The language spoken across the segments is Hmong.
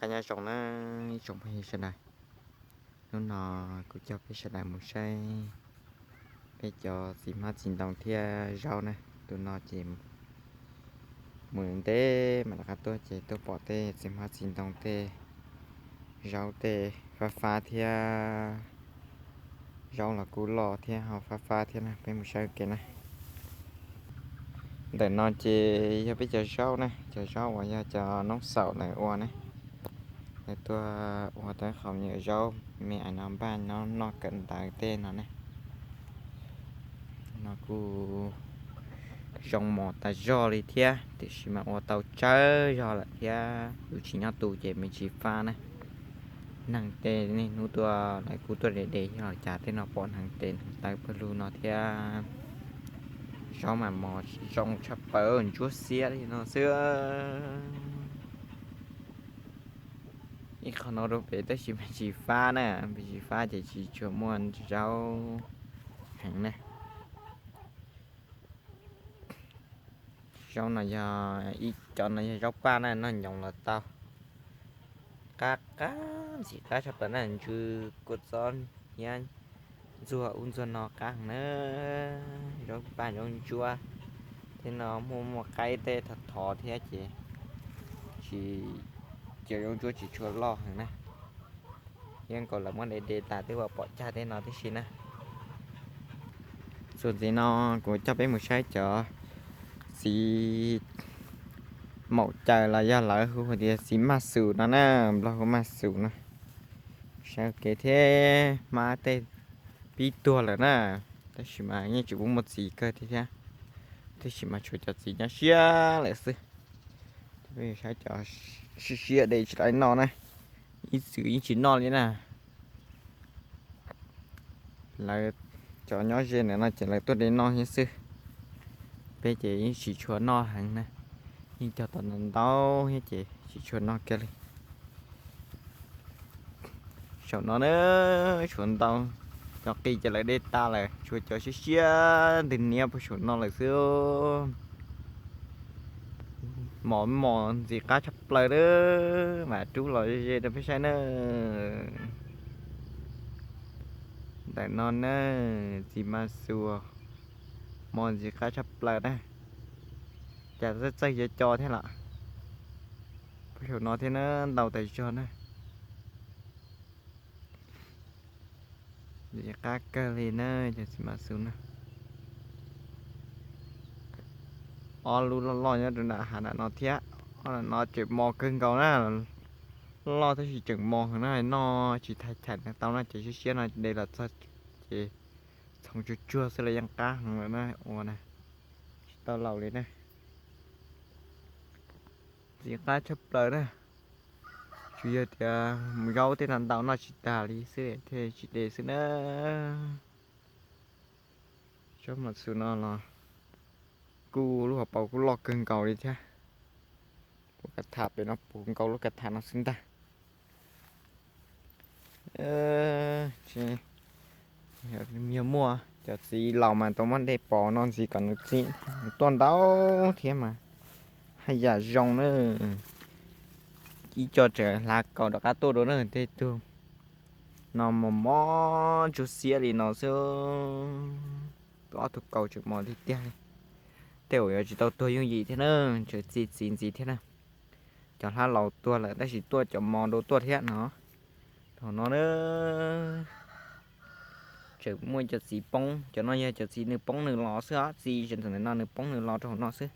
Qab nyob zoo na, ib tsoom phooj ywg sawv daws. Hnub no kuv coj peb sawv daws mus saib peb cov txiv hmab txiv ntoo thiab zaub na. Tus no ces mus ntev mam rov qab tuaj ces tuaj pom tej txiv hmab txiv ntoo tej zaub tej fab fab thiab, zaub los kuj loj thiab ho fab fab thiab na. Peb mus saib ua ke na. Ntawm no ces yog peb cov zaub na, cov zaub uas yog cov noob xaum lawv ua na. Lawv tuaj ua tau qhov me nyuam zaub me ais no npaj noj kawm ntawv tej no ne. No kuj zoo mos tas zog li thiab, tiam sis mas ua tau tsawg zog lawm thiab, yus tsis nyob tu ces me tsis fab na. Neeg tej niaj hnub tuaj lawv kuj tuaj de de, yog cas tej no pom hneev tes hneev taw pawg lug no thiab. Zaub mas mos zoo tshaj plaws, ntsuab xiab li no xwb. Ib qho no rau pem tab sis me tsis fab na, me tsis fab ces tsis tshua muaj zaub heev na. Zaub no yog ib cov no yog zaub paj na, noj nyoos los tau. Qab qab ntxim qab tshaj plaws na, ntsw kua txob thiab ntxuag ub ntxuag no qab heev na. Zaub paj zaub ntsuab thiab no muaj muaj qaib tej thov thov thiab ces tsis, cov zaub ntsuab tsis tshua loj heev na. Yeej nkaus lawv muab de de tas twb ua pom cag tej no tib si na. Txuas ntxiv no kuv coj peb mus saib cov txiv maum caws los yog lawv hu hais tias txiv maj xus no na, Nplog hu maj xus no. Saib ua ke thiab, hmab tej pib tuag lawm na, tab sis mas yeej tseem muaj muaj txiv kawg thiab, tab sis mas tshuav cov txiv nyob siab lawm xwb. Saib cov siab siab de tsis tau noj na, ib txwm yeej tsis noj li na. Lawv cov nyob ze ntawm no ces lawv tuaj de noj thiab xwb. Peb ces yeej tsis tshua noj heev na, yeej cog tau ntau ntau thiab ces tsis tshua noj kiag li. Saum no na, tshuav ntau, cov qis ces lawv de tas lawm, tshuav cov siab siab ntws niab puag saum no lawm xwb. Mos mos ntxim qab tshaj plaws na, mam rub los ze ze rau peb saib na. Ntawm no na, txiv mas xuas, mos ntxim qab tshaj plaws na, cas txawj txawj co co thiab lawm. Puag saum no thiab na, ntau tas zog na. Ntxim qab kawg li na, cov txiv mas xus na. Ob lub loj loj nyob rau nram hav nram no thiab, ob no tseem mos kawg nkaus na. Loj tab sis tseem mos heev na, noj tsis thaiv chaim tau na, ces siab siab no de los txog ces txhoov tsuag tsuag xwb los yeej qab heev lawm na, ua na, tsis tau laus li na. Ntxim qab tshaj plaws na. Tsuas yog tias mus zaub tej no ntau noj tsis tag li xwb thiaj tsis de xwb na. Tsob mas xus no los kuj lub hauv paus kuj loj kawg nkaus li thiab. Lub kav tham pem no puv nkaus lub kav tham no xwb ntag. Yog muaj cov txiv laus mas tau muab de pov no ntxiv kom nws txi, nws tuaj ntau thiab mas haj yam zoo na. Ib co tseem hlav kaus rov qab tuaj dua na, tej tug no mos mos ntsuab xiab li no xwb. Ob tug kaus tseem mos tiag tiag li. Tej uas yuav tsis tau tuag yooj yim thiab na, tseem txi txiv ntxiv thiab na. Cov hlab laus tuag lawm tab sis tuaj cov mos dua tuaj thiab no. Thaum no na, tseem muaj cov txiv poob, cov no yog cov txiv nws poob nws los xwb os, txi tseem ntawm no nws poob nws los rau hauv no xwb.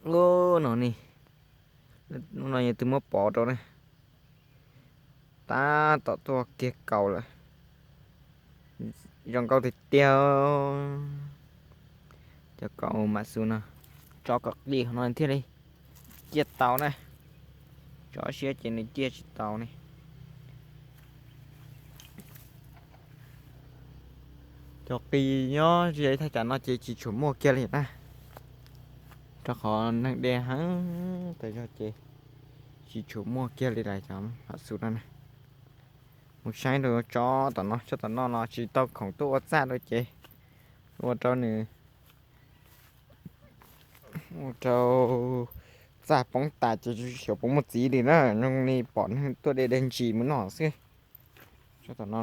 Ub no ne, no yog tus muab pov rau na. Tab tom tuaj kiag kaus lawm. Zoo nkauj tiag tiag. Cov kaus mas xus no, tso kom qis hauv no thiaj li ciaj tau na. Tso siab ces nws ciaj tsis tau ne. Cov qis nyob ze thaj tsam no ces tsis tshua muaj kiag li na, rau qhov neeg de heev tas zog ces tsis tshua muaj kiag li lawm cov hav xus no na. Mus saib rau tsob tom no, tsob tom no los tsis tau khoom tuaj ua txaj rau ces ua rau nws, ua rau txaj poob tas ces tsis xyov puas muaj txiv li na, zoo li pom neeg tuaj de de ntsis mus noj xwb. Tsob tom no,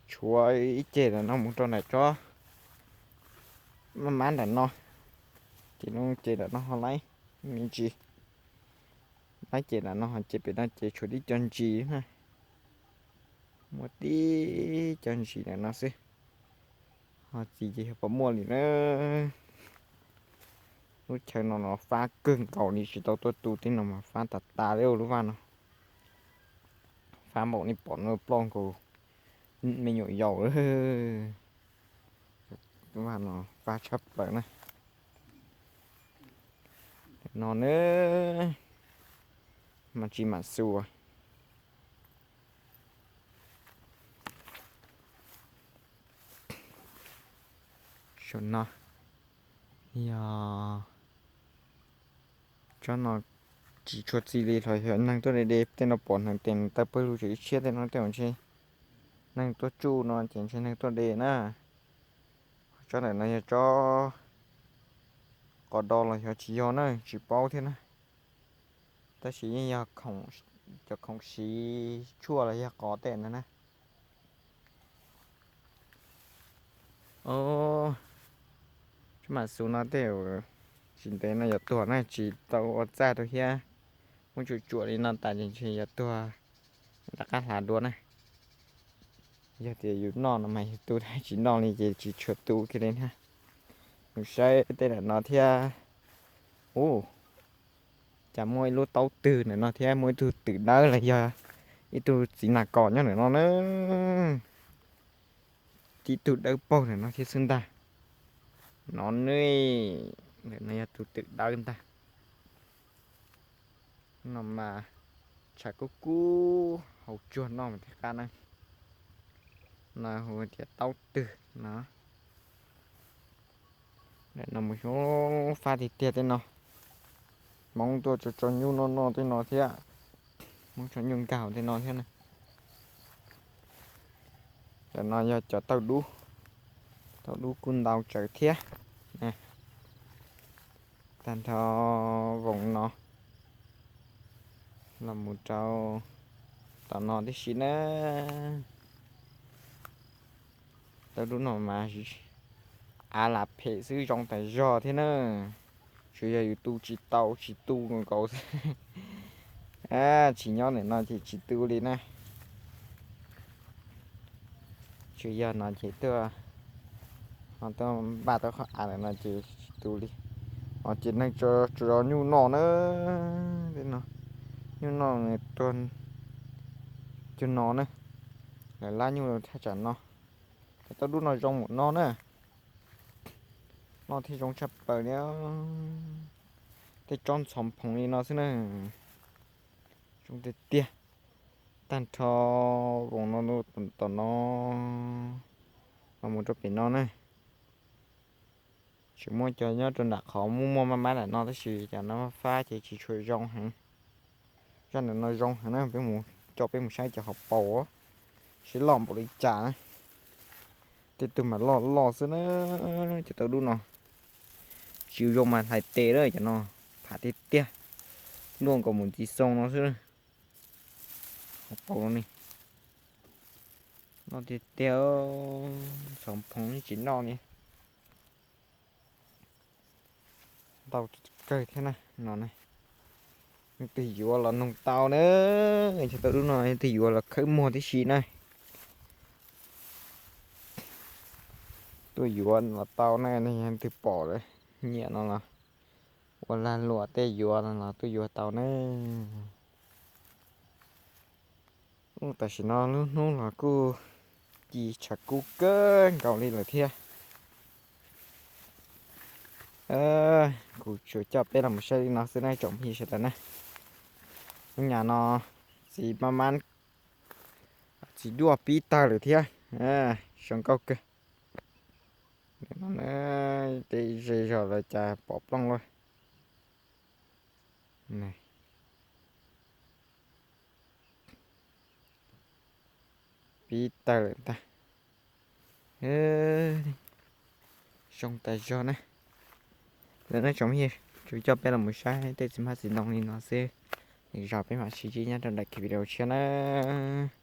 tshuav ib ceg ntawm no mus rau nram tsob mab mab nram no, ces lub ceg nram no ho laib me ntsis, laib ceg nram no ho ceg pem no ces tshuav tib co ntsis na, muaj tib co ntsis ntawm no xwb, ho txiv ces yog puas muaj li na. Lub chaw no no fab kawg nkaus li, tsis tau tuaj tu tej no mas fab tas tas li lub vaj no. Fab npaum li pom no ploj nkaus me nyuam yaus. Vaj no fab tshaj plaws na. No ne, mas tsis mam xus. Saum no yog tsob no tsis tshua txi li los yog neeg tuaj de de, tej no pom neeg tes taw pawg lug tseem ib tshiab, tej no tej ntshe neeg tuaj tsuj no ces ntshe neeg tuaj de na. Tsob ntawm no yog tsob qos do los yog tsis yog na tsis paub thiab na, tab sis yeej yog cov khoom siv tshuaj los yog qos tej ntawd na. Tsob mam xus no tej tsis ntev no yuav tuag na, tsis tau ua txaj rau thiab, muab tsuam tsuam li no tas ces ntshe yuav tuag rov qab hlav dua na. Yog tias yus noj no mas yus tu, tsis noj li ces tsis tshua tu kiag li na. Mus saib tej ntawm no thiab. Ub, cas muaj ib lub taub twg ntawm no thiab, muaj ib tug twm dawb los yog ib tug txiv nas kos nyob ntawm no na. Tib tug dawb paug ntawm no thiab xwb ntag. No ne, ntawm no yog tus twm dawb ntag. No mas tshav kub kub, haus tsuag noj mas thiaj qab na. No hu tias taub twg no. Ntawm no mus xyov fab tiag tiag tej no. Hmoob tuaj tso tso nyuj noj noj tej no thiab. Hmoob tso nyuj nkag tej no thiab na. Ntawm no yog cov taub dub, taub dub kuj ntau tsawv thiab. Tag nrho voos no los mus rau tom no tib si na. Taub dub no mas av lam phem xwb zoo tas zog thiab na. Tsuas yog yus tu tsis tau tsis tu nkaus xwb. Tsis nyob ntawm no ces tsis tu li na. Tsuas yog no ces tuaj, ho tuaj npaj tau qhov av ntawm no ces tsis tu li. Ho ces neeg tso nyuj noj na, nyuj noj tuag cuag no na. Lawv lab nyuj thaj tsam no, cov taub dub no zoo mus no na. Noj thiaj zoo tshaj plaws li. Tej tsob ntxhov phoov li no xwb na. Zoo tiag tiag. Tag nrho voos no tom no los mus rau pem no na. Tseem muaj cov nyob rau nram qhov muaj muaj maj mab nram no tab sis cov no fab ces tsis tshua zoo heev. Zaj ntawm no zoo heev na, peb mus, coj peb mus saib cov hauv paus seb loj npaum li cas na. Tej tug mas loj loj xwb na, cov taub dub no. Tsis zoo mas hlais tes lawm cov no, pham tiag tiag, luaj nkaus mus ntxiv xoo no xwb. Hauv paus no ne, loj tiag tiag, ntxhov phoov tsis noj li. Ntau kawg thiab na no. Leej twg yuav los noog tau na, cov taub dub no leej twg yuav los khawb muag tib si na. Tuaj yuav los tau na, leej twg pom lawm nyiam no los ua lag luam tej yuav no los tuaj yuav tau na. Tam sim no lub hnub los kuj ci tshav kub kawg nkaus li lawm thiab. Kuv tsuas coj peb los mus saib li no xwb na tsoom phooj ywg sawv daws na. Hnub nyoog no txiv maj mab, txiv duaj pib tawg lawm thiab. Zoo nkauj kawg. Tej zej zog lawm cas pom plooj lawm. Pib tawg lawm ntag. Zoo tas zog na. Ntawd nawb tsoom phooj ywg, tsuas coj peb los mus saib tej txiv hmab txiv ntoo li no xwb. Lwm zaus peb mam sib ntsib nyob rau daim video tshiab nawb.